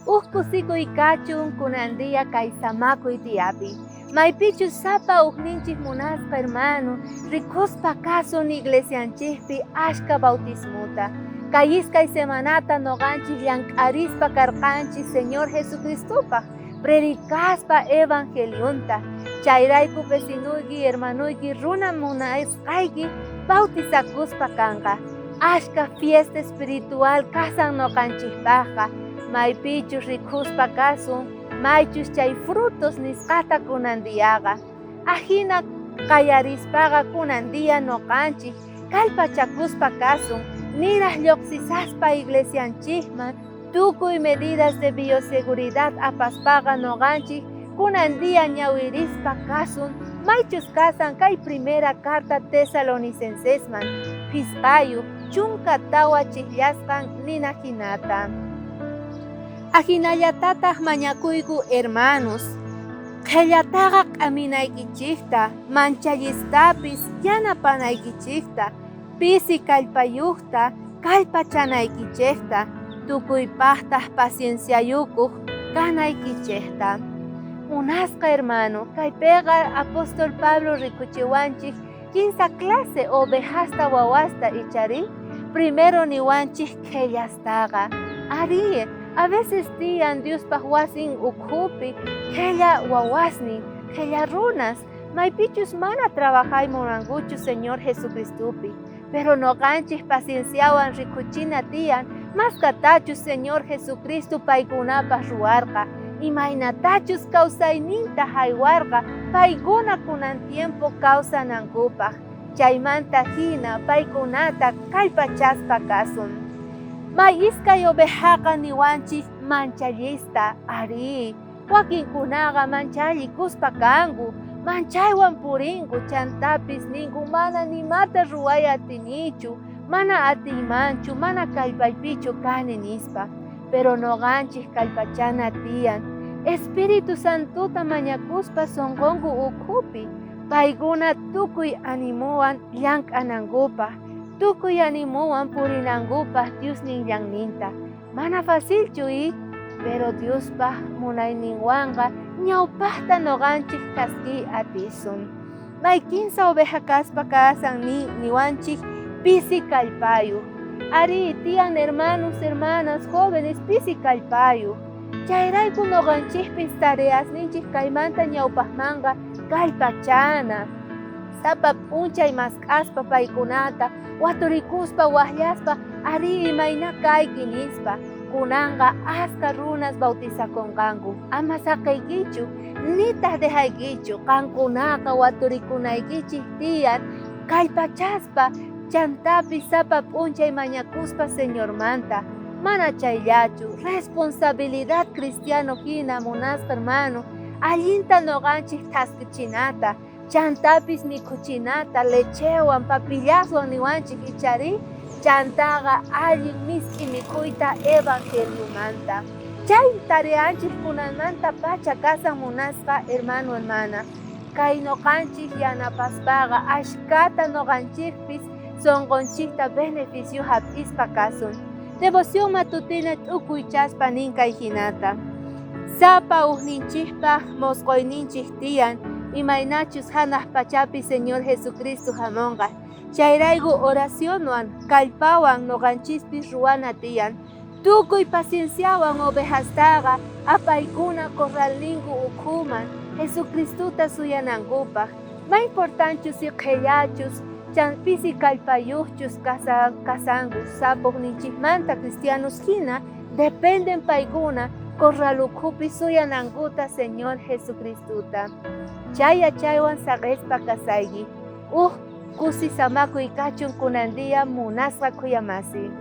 Uj kusikuy kachun kunan día kay samakuy diapi. Maypichus sapa ujninchik munasqa hermano, rikuspa kasun iglesianchikpi ashka bautismuta. Kay iskay semanata noqanchik llank'arispa karqanchik Señor Jesucristopaj, predicaspa evangelionta. Chayrayku vecinuyki, hermanuyki, runa munasqayki bautizakuspa kanqa. Ashka fiesta espiritual kasan noqanchikpajqa, maypichus rikuspa kasun, maychus chay frutos nisqata kunan diaqa. Ajina qayarispaqa kunan día noqanchik kallpachakuspa kasun, niraj lluqsisaspa iglesianchikman tukuy medidas de bioseguridad apaspaqa noqanchik kunan día ñawirispa kasun, maychus kasan kay primera carta Tesalonicencesman, phisqayuq 14 chijllasqan nina hinata. Ajinallatataj mañakuyku hermanos, qhellataqa q'aminaykichikta, manchallistapis yanapanaykichikta, pisi kallpayuqta kallpachanaykichikta, tukuypaqtaq pacienciayukuq kanaykichikta. Munasqa hermano, kaypiqa apóstol Pablo rikuchiwanchik kinsa clase ovejasta wawasta ichari, primero niwanchik qhellastaqa. Ari, a veces tiyan Diospaj wasin ukhupi qhella wawasnin, qhella runas, maypichus mana trabajay munankuchu Señor Jesucristopi. Pero noqanchik pacienciawan rikuchina tiyan, maskatachus Señor Jesucristo paykunapaj ruwarqa, imaynatachus kawsayninta haywarqa paykuna kunan tiempo kawsanankupaj. Chaymanta hina paykunata kallpachaspa kasun. May iskay ovejaqa niwanchik manchallista, ari, wakinkunaqa manchallikuspa kanku, manchaywan purinku, chantapis ninku mana nimata ruway atinichu, mana atiymanchu, mana kallpaypichu kani nispa. Pero noqanchik kallpachana tiyan, Espíritu Santota mañakuspa sonqonku ukhupi, paykuna tukuy animowan llank'anankupaj, tukuy animowan purinankupaj Diosnin llanninta. Mana facilchu i, pero Diospaj munayninwanqa ñawpajta noqanchik chaskiy atisun. May kinsa oveja kaspa kasan ni niwanchik pisi kallpayuq. Ari, tiyan hermanos, hermanas, jóvenes pisi kallpayuq. Chayrayku noqanchikpis tareasninchik kaymanta ñawpajmanqa kallpachana. Sapa p'unchay mask'aspa paykunata, waturikuspa wajllaspa, ari imayna kayki nispa. Kunanqa aska runas bautizakunqanku. Ama saqeykichu, nitaq dejaykichu, qankunaqa waturikunaykichik tiyan, kallpachaspa, chantapis sapa p'unchay mañakuspa Señormanta. Mana chayllachu, responsabilidad cristiano hina munasqa hermano, allinta noqanchik thaskichinata, chantapis mikhuchinata, lechewan, papillaswan niwanchik ichari, chantaqa allin misk'i mikhuyta evangeliomanta. Chay tareanchik kunanmanta pacha kasan munasqa hermano hermana. Kay noqanchik yanapaspaqa ashkata noqanchikpis sonqonchikta beneficio hap'ispa kasun. Devoción matutina t'ukuychaspa nin kay hinata. Sapa ujninchikpaj mosqoyninchik tiyan, imaynachus hanaq pachapi Señor Jesucristo hamunqa. Chayrayku oracionwan, kallpawan noqanchispis ruwana tiyan. Tukuy pacienciawan ovejastaqa apaykuna corralninku ukhuman Jesucristota suyanankupaj. Ma importanchus si qhellachus, pisi kallpayuqchus kasanku sapuqninchikmanta cristianos hina dependen paykuna corral ukhupi suyanankuta Señor Jesucristota. Chay yachaywan saqespa kasayki. Uj kusi samakuy kachun kunan día munasqa khuyamasi.